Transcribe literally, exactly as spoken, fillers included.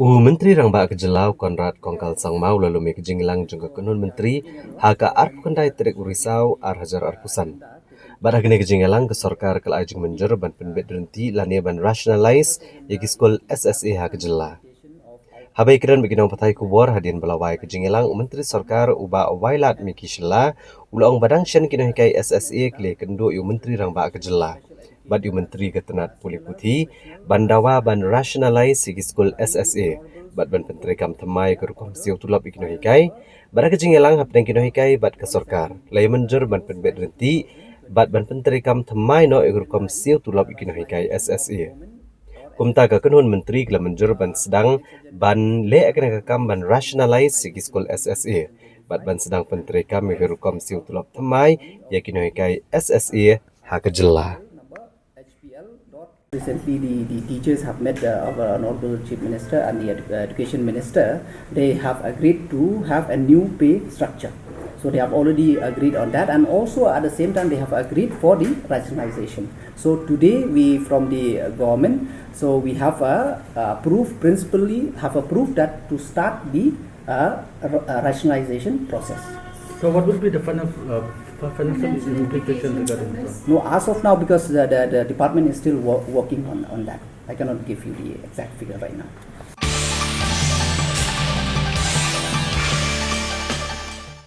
U Myntri Rangbah ka Jylla u Conrad Kongkal Sangma u la lum ïa ka jingïalang jong ka kynhun myntri ha ka arphew khyndai tarik u Risaw ar hajar arphew san. Bad ha kane ka jingïalang ka sorkar ka la ai jingmynjur ban pynbeit ryntih lane ban rationalize ïa ki skul S S A ha ka jylla. Haba ïakren bad ki nongpathai khubor hadien ba la wai ka jingïalang, u Myntri Sorkar u Bah Wailadmiki Shylla u la ong ba dang shen ki nonghikai S S A ki la ïakynduh ïa u Myntri Rangbah ka Jylla bad ïa u Myntri ka tnat pule puthi ban dawa ban rationalize ïa ki skul S S A bad ban pyntreikam thymmai ïa ka rukom siew tulop ïa ki nonghikai. Bad ha ka jingïalang hapdeng ki nonghikai bad ka sorkar, la ïa mynjur ban pynbeit ryntih bad ban pyntreikam thymmai noh ïa ka rukom siew tulop ïa ki nonghikai S S A. Kumta ka kynhun myntri ka la mynjur ban sdang ban leh ïa kane ka kam ban rationalize ïa ki skul S S A bad ban sdang pyntreikam ïa ka rukom siew tulop thymmai ïa ki nonghikai S S A ha ka jylla. Recently, the, the teachers have met uh, our Honorable Chief Minister and the Edu- uh, Education Minister. They have agreed to have a new pay structure. So they have already agreed on that, and also at the same time, they have agreed for the rationalization. So today, we from the uh, government, so we have a, a proof, principally have a proof that to start the uh, r- uh, rationalization process. So what would be the final, uh, fi- financial implication regarding this one? No, as of now, because the, the, the department is still wo- working on, on that, I cannot give you the exact figure right now.